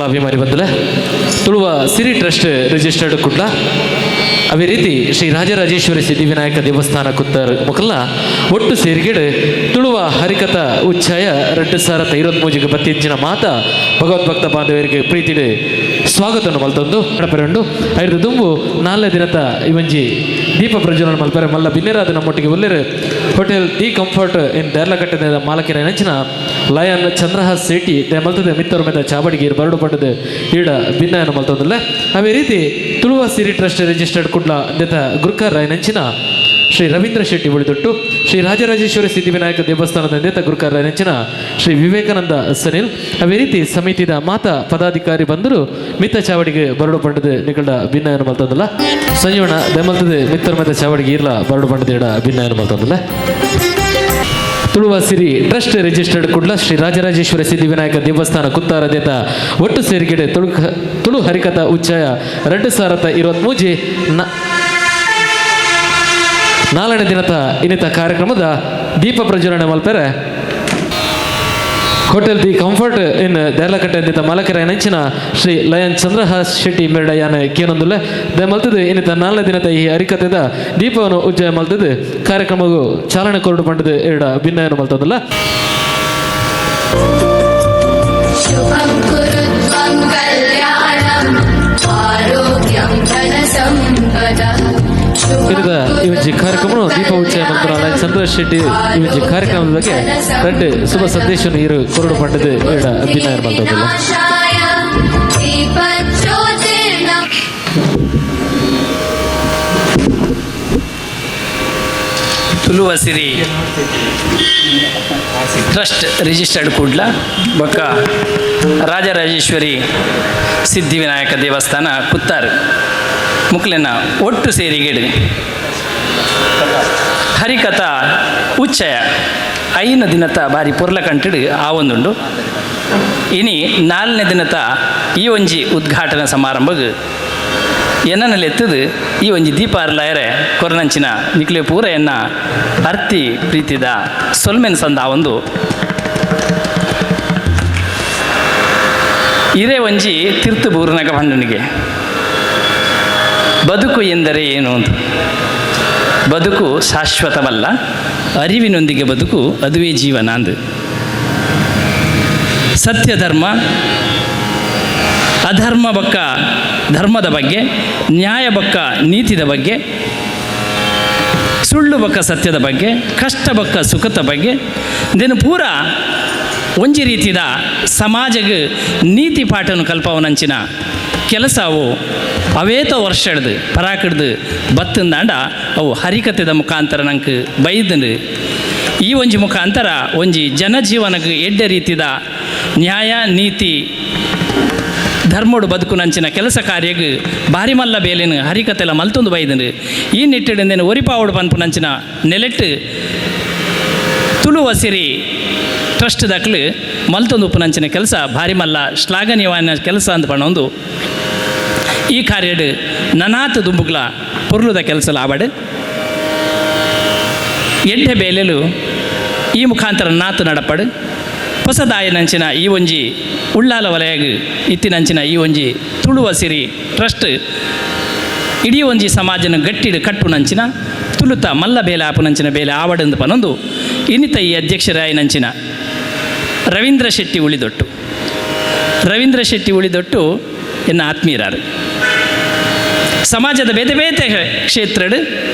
ಅಭಿಮಾನಿ ಬಂಧುಲೆ, ತುಳುವ ಸಿರಿ trust registered Kudla, ಅದೇ ರೀತಿ ಶ್ರೀ ರಾಜರಾಜೇಶ್ವರಿ ಸಿದ್ಧಿವಿನಾಯಕ ದೇವಸ್ಥಾನ ಕುತ್ತರ್ ಮೊಕಲ್ನ ಒಟ್ಟು ಸೇರಿಗೆಡು ತುಳುವ ಹರಿಕಥ ಉಚ್ಛಾಯ 2023ಗೆ ಬತ್ತಿಂಚಿನ ಮಾತ ಭಗವದ್ಭಕ್ತ ಬಾಂಧವರಿಗೆ ಪ್ರೀತಿಡು ಸ್ವಾಗತವನ್ನು ಮಲ್ತೊಂದು ನಡಪರೆಂಡು. ಐದು ದುಂಬು ನಾಲ್ನೇ ದಿನದ ಇವಂಜಿ ದೀಪ ಪ್ರಜ್ವಲನ ಮಲ್ಪರೆ ಮಲ್ಲ ಬಿನ್ನೆರಾದ ನಮ್ಮೊಟ್ಟಿಗೆ ಒಲ್ಲೆರು ಹೋಟೆಲ್ the comfort ಇನ್ ದೇರ್ಲಕಟ್ಟೆದ ಮಾಲಕಿನ ನೆಂಚಿನ ಲಯನ್ ಚಂದ್ರಹಾಸ್ ಶೆಟ್ಟಿ ದೆ ಮಲ್ತದೆ ಮಿತ್ತರು ಮೆದ ಚಾವಡಿಗೀರ್ ಬರಡು ಪಂಡದ ಈಡ ಭಿನ್ನಯನ್ನು ಮಲ್ತೊಂದುಲ್ಲ. ಅದೇ ರೀತಿ ತುಳುವ ಸಿರಿ ಟ್ರಸ್ಟ್ ರಿಜಿಸ್ಟರ್ಡ್ ಕುಡ್ಲ ದೆತ ಗುರ್ಕರ್ ರಾಯ್ ನೆಂಚಿನ ಶ್ರೀ ರವೀಂದ್ರ ಶೆಟ್ಟಿ ಉಳಿದೊಟ್ಟು, ಶ್ರೀ ರಾಜರಾಜೇಶ್ವರಿ ಸಿದ್ಧಿವಿನಾಯಕ ದೇವಸ್ಥಾನದ ನೇತ ಗುರುಕಾರ ನೆಂಚಿನ ಶ್ರೀ ವಿವೇಕಾನಂದ ಸನಿಲ್, ಅದೇ ರೀತಿ ಸಮಿತಿದ ಮಾತಾ ಪದಾಧಿಕಾರಿ ಬಂದರು ಮಿತ್ತ ಚಾವಡಿಗೆ ಬರಡು ಪಂಡದ ನಿಕಲ್ಡ ಭಿನ್ನಯನ್ನು ಮಲ್ತಂದಲ್ಲ. ಸಂಜೀವಣ ದಮಲ್ತದೆ ಮಿತ್ತರ್ ಮೆತ್ತ ಚಾವಡಿಗೆ ಇರ್ಲ ಬರಡು ಪಂಡದ ಇಡ ಭಿನ್ನಯನ್ನು ಮಲ್ತಂದಲ್ಲ. ತುಳುವ ಸಿರಿ ಟ್ರಸ್ಟ್ ರಿಜಿಸ್ಟರ್ಡ್ ಕುಡ್ಲ, ಶ್ರೀ ರಾಜರಾಜೇಶ್ವರಿ ಸಿದ್ಧಿವಿನಾಯಕ ದೇವಸ್ಥಾನ ಕುತ್ತಾರದೇತ ಒಟ್ಟು ಸೇರಿಗೆಡೆ ತುಳು ತುಳು ಹರಿಕಥಾ ಉಚ್ಚಯ 2023 ನಾಲ್ಕನೇ ದಿನದ ಇನ್ನಿತ ಕಾರ್ಯಕ್ರಮದ ದೀಪ ಪ್ರಜ್ವಲನೆ ಮಲ್ಪೆರೆ hotel the comfort inn Deralakatte ಅಂದಿತ ಮಾಲಕರ ನೆಂಚಿನ ಶ್ರೀ ಲಯನ್ ಚಂದ್ರಹಾಸ್ ಶೆಟ್ಟಿ ಮೆರಡ ಯಾನೆ ಕೇನೊಂದುಲ್ಲೆ. ದ ಮಲ್ತದು ಇನ್ನಿತ ನಾಲ್ಕನೇ ದಿನದ ಈ ಹರಿಕತೆದ ದೀಪವನ್ನು ಉಜ್ಜಯ ಮಲ್ತದು ಕಾರ್ಯಕ್ರಮವು ಚಾಲನೆ ಕೊರಡು ಪಂಡದು ಎರಡ ಭಿನ್ನಯನ್ನು ಮಲ್ತದಲ್ಲ. शुभं कुरु त्वं कल्याणम् आरोग्यं धनसम्पदः. ಇನ್ನಿತ ಈ ಒಂಜಿ ಕಾರ್ಯಕ್ರಮ ದೀಪ ಉಚ್ಚಯ ಮಲ್ಪುನ ಲಯನ್ ಚಂದ್ರ ಶೆಟ್ಟಿ ಈ ಒಂಜಿ ಕಾರ್ಯಕ್ರಮದ ಬಗ್ಗೆ ರಡ್ಡ್ ಶುಭ ಸಂದೇಶವನ್ನು ಇರು ಕೊರಡು ಪಂಡದು ಎರಡ ಭಿನ್ನಯನ್ನು ಮಲ್ತದಲ್ಲ. विनाशाय दीपज्योतिर्न ತುಳುವ ಸಿರಿ ಟ್ರಸ್ಟ್ ರಿಜಿಸ್ಟರ್ಡ್ ಕೂಡ್ಲ ಬೊಕ್ಕ ರಾಜರಾಜೇಶ್ವರಿ ಸಿದ್ಧಿವಿನಾಯಕ ದೇವಸ್ಥಾನ ಕುತ್ತಾರು ಮುಕ್ಲೆನ ಒಟ್ಟು ಸೇರಿಗೆಡು ಹರಿಕಥಾ ಉಚ್ಚಯ ಐನ ದಿನತ ಬಾರಿ ಪೊರ್ಲ ಕಂಟಡು ಆ ಒಂದುಂಡು. ಇನಿ ನಾಲ್ನೇ ದಿನತ ಈ ಒಂಜಿ ಉದ್ಘಾಟನಾ ಸಮಾರಂಭಗ್ ಎನ್ನನಲ್ಲಿ ಈ ಒಂಜಿ ದೀಪ ಅರ್ಲಾಯರೆ ಕೊರನಂಚಿನ ನಿಕ್ಲೆ ಪೂರ ಎನ್ನ ಅರ್ತಿ ಪ್ರೀತಿದ ಸೊಲ್ಮೆನ್ ಸಂದ ಒಂದು ಇರೇ ಒಂಜಿ ತಿರ್ತು ಬೂರ್ನಗ ಪಂಡನಿಗೆ ಬದುಕು ಎಂದರೆ ಏನು ಅಂತ. ಬದುಕು ಶಾಶ್ವತವಲ್ಲ, ಅರಿವಿನೊಂದಿಗೆ ಬದುಕು ಅದುವೇ ಜೀವನ ಅಂದು. ಸತ್ಯ ಧರ್ಮ ಅಧರ್ಮ ಬಕ್ಕ ಧರ್ಮದ ಬಗ್ಗೆ, ನ್ಯಾಯ ಬಕ್ಕ ನೀತಿದ ಬಗ್ಗೆ, ಸುಳ್ಳು ಬಕ್ಕ ಸತ್ಯದ ಬಗ್ಗೆ, ಕಷ್ಟ ಬಕ್ಕ ಸುಖದ ಬಗ್ಗೆ, ಇದನ್ನು ಪೂರ ಒಂಜಿ ರೀತಿದ ಸಮಾಜಗ್ ನೀತಿ ಪಾಠನು ಕಲ್ಪವನಂಚಿನ ಕೆಲಸ ಅವು ಅವೇತ ವರ್ಷ ಹಿಡ್ದು ಪರಾಕಿಡ್ದು ಬತ್ತಂದಾಂಡ ಅವು ಹರಿಕತೆದ ಮುಖಾಂತರ ನಂಗೆ ಬೈದಂಡು. ಈ ಒಂಜಿ ಮುಖಾಂತರ ಒಂಜಿ ಜನಜೀವನಕ್ಕೆ ಎಡ್ಡೆ ರೀತಿದ ನ್ಯಾಯ ನೀತಿ ಧರ್ಮೋಡು ಬದುಕುನಂಚಿನ ಕೆಲಸ ಕಾರ್ಯಗ್ ಬಾರಿ ಮಲ್ಲ ಬೇಲೆನು ಹರಿಕತೆಲ ಮಲ್ತೊಂದು ಬೈದಂಡು. ಈ ನಿಟ್ಟಿಡಿಂದೇನು ಒರಿಪಾವಡು ಪನ್ಪುನಂಚಿನ ನೆಲೆಟ್ಟು ತುಳುವ ಸಿರಿ ಟ್ರಸ್ಟ್ ದಾಖಲು ಮಲ್ತೊಂದು ಉಪ್ಪುನಂಚಿನ ಕೆಲಸ ಭಾರಿ ಮಲ್ಲ ಶ್ಲಾಘನೀಯವಾದ ಕೆಲಸ ಅಂತ ಪಣೊಂದು ಈ ಕಾರ್ಯಡ್ ನನಾತ್ ದುಂಬುಗ್ಲ ಪೊರ್ಲುದ ಕೆಲಸ ಲಾಬಡ್ ಎಡ್ಡೆ ಬೇಲೆಲು ಈ ಮುಖಾಂತರ ನಾತು ನಡಪಡು. ಹೊಸದಾಯನಂಚಿನ ಈ ಒಂಜಿ ಉಳ್ಳಾಲ ವಲಯಗ್ ಇತ್ತಿನಂಚಿನ ಈ ಒಂಜಿ ತುಳುವ ಸಿರಿ ಟ್ರಸ್ಟ್ ಇಡೀ ಒಂಜಿ ಸಮಾಜನ ಗಟ್ಟಿಡು ಕಟ್ಟುನಂಚಿನ ತುಳುತ ಮಲ್ಲ ಬೇಲೆ ಆಪುನಂಚಿನ ಬೇಲೆ ಆವಡಂದು ಪನೊಂದು ಇನ್ನಿತ ಈ ಅಧ್ಯಕ್ಷರಾಯನಂಚಿನ ರವೀಂದ್ರ ಶೆಟ್ಟಿ ಉಳಿದೊಟ್ಟು. ರವೀಂದ್ರ ಶೆಟ್ಟಿ ಉಳಿದೊಟ್ಟು ಎನ್ನ ಆತ್ಮೀಯರಾರು. ಸಮಾಜದ ಬೇತೆ ಬೇತೆ ಕ್ಷೇತ್ರಡ್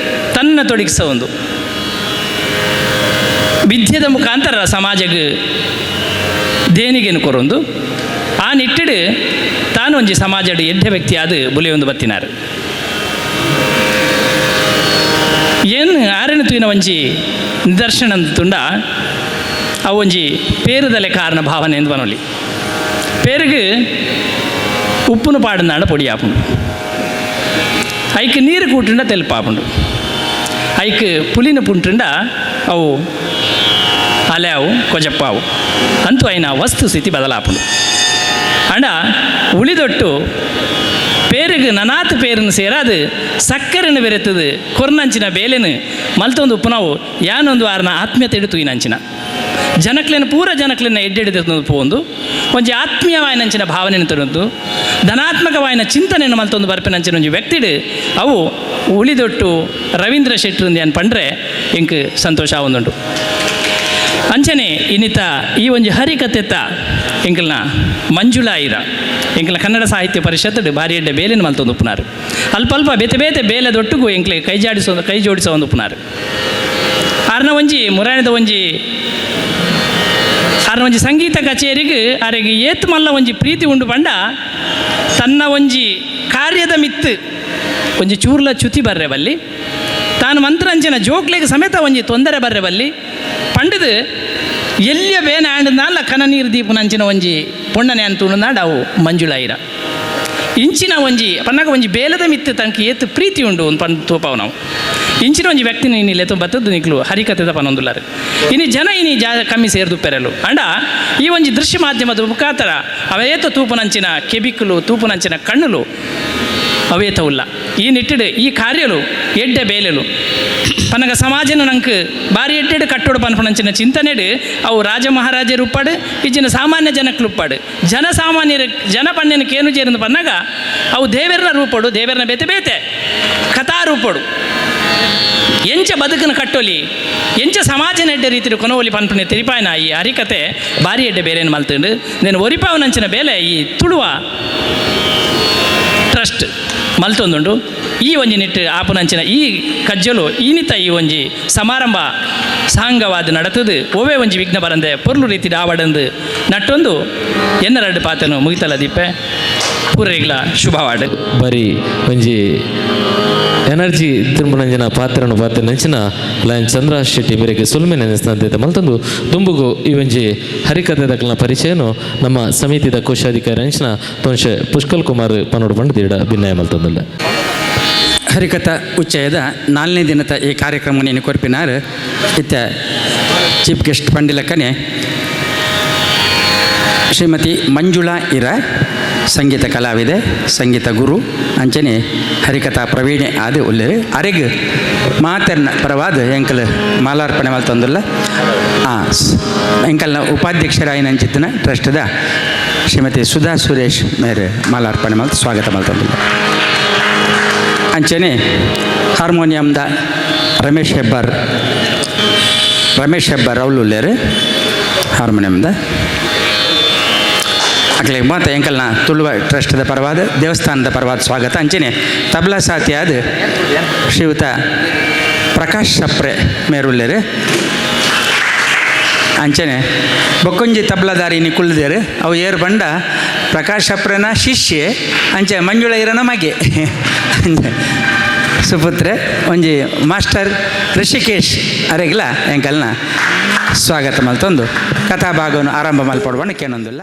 ತನ್ನ ತೊಡಗಿಸ ಒಂದು ವಿದ್ಯೆದ ಮುಖಾಂತರ ಸಮಾಜಗ್ ದೇಣಿಗೆನು ಕೊರೊಂದು ಆ ನಿಟ್ಟಿಡು ತಾನು ಒಂಜಿ ಸಮಾಜಡ್ ಎಡ್ಡೆ ವ್ಯಕ್ತಿ ಆದ ಬುಲೆಯೊಂದು ಬತ್ತಿನಾರು. ಏನು ಆರನ ತೂಯಿನ ಒಂಜಿ ನಿದರ್ಶನ ತುಂಡ ಅವು ಒಂಜಿ ಪೇರುದಲೆ ಕಾರಣ ಭಾವನೆ ಎಂದು ಬನೊಲಿ. ಪೇರುಗು ಉಪ್ಪುನು ಪಾಡುನಾಡ ಪೊಡಿ ಆಪುಂಡು, ಐಕ್ ನೀರು ಕೂಟುಂಡ ತೆಲ್ಪಾಪುಂಡು, ಐಕ್ ಪುಲಿನ ಪುಂಟುಂಡ ಅವು ಅಲೆವು ಕೊಜಪ್ಪಾವು ಅಂತೂ ಐನ ವಸ್ತು ಸ್ಥಿತಿ ಬದಲಾಪುಂಡು. ಅಂಡ ಉಳಿದೊಟ್ಟು ಪೇರುಗು ನನಾತ್ ಪೇರುನು ಸೇರಾದು ಸಕ್ಕರೆನು ಬೆರೆತದು ಕೊರ್ನಂಚಿನ ಬೇಲೆನು ಮಲ್ತೊಂದು ಉಪ್ಪುನವು ಯಾನೊಂದು ಆರ್ನ ಆತ್ಮೀಯತೆ ತೂಯಿನಂಚಿನ. ಜನಕ್ಲೆನ ಪೂರ ಜನಕ್ಲೆನ ಎಡ್ಡೆಡ್ಡೆ ಪೋಂದು ಒಂಜಿ ಆತ್ಮೀಯವಾಯಿನಂಚಿನ ಭಾವನೆಯನ್ನು ತರೊಂದು ಧನಾತ್ಮಕವಾಯಿನ ಚಿಂತನೆಯನ್ನು ಮಲ್ತೊಂದು ಬರ್ಪಿನಂಚಿನ ಒಂಜಿ ವ್ಯಕ್ತಿಡು ಅವು ಉಳಿದೊಟ್ಟು ರವೀಂದ್ರ ಶೆಟ್ಟರು ಅನ್ ಪಂಡ್ರೆ ಎಂಕ್ ಸಂತೋಷ ಆವೊಂದುಂಡು. ಅಂಚನೆ ಇನ್ನಿತ ಈ ಒಂಜಿ ಹರಿಕತೆತ್ತ ಎಂಕಲ್ನ ಮಂಜುಳಾ ಐರ ಎಂಕಲ್ನ ಕನ್ನಡ ಸಾಹಿತ್ಯ ಪರಿಷತ್ ಭಾರಿ ಎಡ್ಡೆ ಬೇಲೆನ ಮಲ್ತೊಂದು ಉಪ್ಪುನಾರು. ಅಲ್ಪ ಅಲ್ಪ ಬೇತೆ ಬೇತೆ ಬೇಲೆ ದೊಟ್ಟುಗು ಎಂಕ್ಲೆ ಕೈ ಜಾಡಿಸೋ ಕೈ ಜೋಡಿಸೋ ಒಂದು ಉಪ್ಪುನಾರು. ಆರ್ನ ಒಂಜಿ ಮುರಾಣದ ಒಂಜಿ ಆರ್ನ ಒಂಜಿ ಸಂಗೀತ ಕಚೇರಿಗೆ ಆರೆಗೆ ಏತ್ ಮಲ್ಲ ಒಂಜಿ ಪ್ರೀತಿ ಉಂಡು ಪಂಡ ತನ್ನ ಒಂಜಿ ಕಾರ್ಯದ ಮಿತ್ತು ಒಂಜಿ ಚೂರ್ಲ ಚ್ಯುತಿ ಬರ್ರೆ ಬಲ್ಲಿ, ತಾನು ಮಂತ್ರಂಚಿನ ಜೋಕ್ಲೆಗ್ ಸಮೇತ ಒಂಜಿ ತೊಂದರೆ ಬರ್ರೆ ಬಲ್ಲಿ ಪಂಡದು ಎಲ್ಲಿಯ ಬೇನೆ ಆಂಡ್ ಕನ ನೀರು ದೀಪುನಂಚಿನ ಒಂಜಿ ಪೊಣ್ಣನೆ ಅಂತುಂಡು ಅವು ಮಂಜುಳಾಯಿರ. ಇಂಚಿನ ಒಂಜಿ ಪನ್ನಾಗ ಒಂಜಿ ಬೇಲದ ಮಿತ್ತು ತನಕ ಏತ್ ಪ್ರೀತಿ ಉಂಡು ಒಂದು ಪಂದ್ ತೋಪಾವು ನಾವು. ಇಂಚಿನ ಒಂಜಿ ವ್ಯಕ್ತಿನ ಇನಿ ಲೆತ್ತು ಬತ್ತದ್ದು ನಿಕ್ಲು ಹರಿಕತೆದ ಪನೊಂದುಲ್ಲಾರು. ಇನಿ ಜನ ಇನಿ ಜಾ ಕಮ್ಮಿ ಸೇರ್ದು ಪೆರಲು ಅಂಡ ಈ ಒಂಜಿ ದೃಶ್ಯ ಮಾಧ್ಯಮದ ಮುಖಾಂತರ ಅವೇತ ತೂಪುನಂಚಿನ ಕೆಬಿಕುಲು ತೂಪುನಂಚಿನ ಕಣ್ಣುಲು ಅವೇತ ಉಲ್ಲ. ಈ ನಿಟ್ಟಿಡು ಈ ಕಾರ್ಯಲು ಎಡ್ಡೆ ಬೇಲೆಲು ಪನಗ ಸಮಾಜನ ನಂಕ್ ಬಾರಿ ಎಡ್ಡೆಡು ಕಟ್ಟೋಡು ಪನ್ಪುನಂಚಿನ ಚಿಂತನೆಡು ಅವು ರಾಜ ಮಹಾರಾಜರು ಉಪ್ಪಾಡು, ಇಜ್ಜಿನ ಸಾಮಾನ್ಯ ಜನಕ್ಲು ಉಪ್ಪಾಡು. ಜನಸಾಮಾನ್ಯರು ಜನ ಪಣ್ಣೆನ ಕೇನು ಜೇರಂದು ಪನ್ನಾಗ ಅವು ದೇವೆರ್ನ ರೂಪಡು, ದೇವೆರ್ನ ಬೇತೆ ಬೇತೆ ಕಥಾರೂಪಡು ಎಂಚ ಬದುಕನ ಕಟ್ಟೊಲಿ, ಎಂಚ ಸಮಾಜನ ಎಡ್ಡೆ ರೀತಿಯ ಕೊನವೊಲಿ ಪನ್ಪುನೆ ತೆರಿಪಾಯನ ಈ ಹರಿಕತೆ ಬಾರಿ ಎಡ್ಡೆ ಬೇರೆನು ಮಲ್ತುಂಡು. నేను ಒರಿಪಾವನಂಚಿನ ಬೇಲೆ ಈ ತುಳುವ ಟ್ರಸ್ಟ್ ಮಲ್ತೊಂದುಂಡು. ಈ ಒಂಜಿ ನಿಟ್ಟು ಆಪುನಂಚಿನ ಈ ಕಜ್ಜಲು ಈನಿತ ಈ ಒಂಜಿ ಸಮಾರಂಭ ಸಾಂಗವಾದ ನಡತದು ಒವೇ ಒಂಜಿ ವಿಘ್ನ ಬರಂದೆ ಪೊರ್ಲು ರೀತಿ ಆವಡಂದು ನಟ್ಟೊಂದು ಎನ್ನ ರಡ್ಡು ಪಾತನು ಮುಗಿತಲ ದೀಪೆ. ಪೂರೈಗ್ಲ ಶುಭವಾಡು. ಬರಿ ಒಂಜಿ ಎನರ್ಜಿ ತಿರುಮನಂಜನ ಪಾತ್ರನು ಪಾತ್ರ ನೆಂಚಿನ ಲಯನ್ ಚಂದ್ರ ಶೆಟ್ಟಿ ಮೇರೆಗೆ ಸುಲ್ಮೆ ನೆನೆಸ್ನಂತೆ ಮಲ್ತಂದು ದುಂಬುಗು ಈ ಒಂಜಿ ಹರಿಕತೆ ದಕ್ಕಲ್ನ ಪರಿಚಯನು ನಮ್ಮ ಸಮಿತಿದ ಕೋಶಾಧಿಕಾರಿ ಅಂಚಿನ ತೋನ್ಶೆ ಪುಷ್ಕಲ್ ಕುಮಾರ್ ಪನೋಡು ಬಂಡು ದೀಡ ಭಿನ್ನಯ ಮಲ್ತಂದುಲ್ಲ. ಹರಿಕಥಾ ಉಚ್ಚಯದ ನಾಲ್ನೇ ದಿನದ ಈ ಕಾರ್ಯಕ್ರಮ ನೀನು ಕೊರ್ಪಿನಾರ್ ಇತ್ತ ಚೀಫ್ ಗೆಸ್ಟ್ ಪಂಡಿಲಕ್ಕನೆ ಶ್ರೀಮತಿ ಮಂಜುಳಾ ಇರ, ಸಂಗೀತ ಕಲಾವಿದೆ, ಸಂಗೀತ ಗುರು, ಅಂಚನೆ ಹರಿಕಥಾ ಪ್ರವೀಣೆ ಆದ ಉಲ್ಲೇರು. ಅರೆಗ್ ಮಾತೆರ್ನ ಪರವಾದ ಎಂಕಲ್ ಮಾಲಾರ್ಪಣೆ ಮಲ್ತೊಂದುಲ್ಲ. ಎಂಕಲ್ನ ಉಪಾಧ್ಯಕ್ಷರಾಯಿನ ಅಂಚಿತ್ತಿನ ಟ್ರಸ್ಟ್ದ ಶ್ರೀಮತಿ ಸುಧಾ ಸುರೇಶ್ ಮೇರೆ ಮಾಲಾರ್ಪಣೆ ಮಲ್ತು ಸ್ವಾಗತ ಮಲ್ತೊಂದುಲ್ಲ. ಅಂಚನೆ ಹಾರ್ಮೋನಿಯಂದ ರಮೇಶ್ ಹೆಬ್ಬಾರ್, ರಮೇಶ್ ಹೆಬ್ಬಾರ್ ಅವಳು ಹಾರ್ಮೋನಿಯಂದ. ಅಕ್ಲೆ ಮಾತ ಎಂಕಲ್ನ ತುಳುವ ಟ್ರಸ್ಟ್ದ ಪರವಾದ, ದೇವಸ್ಥಾನದ ಪರವಾದ ಸ್ವಾಗತ. ಅಂಚನೆ ತಬ್ಲಾ ಸಾತಿಯಾದ ಶ್ರೀಯುತ ಪ್ರಕಾಶ್ ಸಪ್ರೆ ಮೇರುಲ್ಲೇರು. ಅಂಚನೆ ಬೊಕ್ಕೊಂಜಿ ತಬ್ಲಾದಾರಿ ಕುಳ್ದೇರು, ಅವು ಏರು ಬಂಡ ಪ್ರಕಾಶ್ ಸಪ್ರೆನ ಶಿಷ್ಯೆ, ಅಂಚೆ ಮಂಜುಳ ಇರನ ಮಗೆ ಅಂಚೆ ಸುಪುತ್ರೆ ಒಂಜಿ ಮಾಸ್ಟರ್ ಋಷಿಕೇಶ್ ಅರೆಗ್ಲ ಎಂಕಲ್ನ ಸ್ವಾಗತ ಮಲ್ತೊಂದು ಕಥಾಭಾಗವನ್ನು ಆರಂಭ ಮಲ್ಪಡುವಣ ಕೇನೊಂದುಲ್ಲ.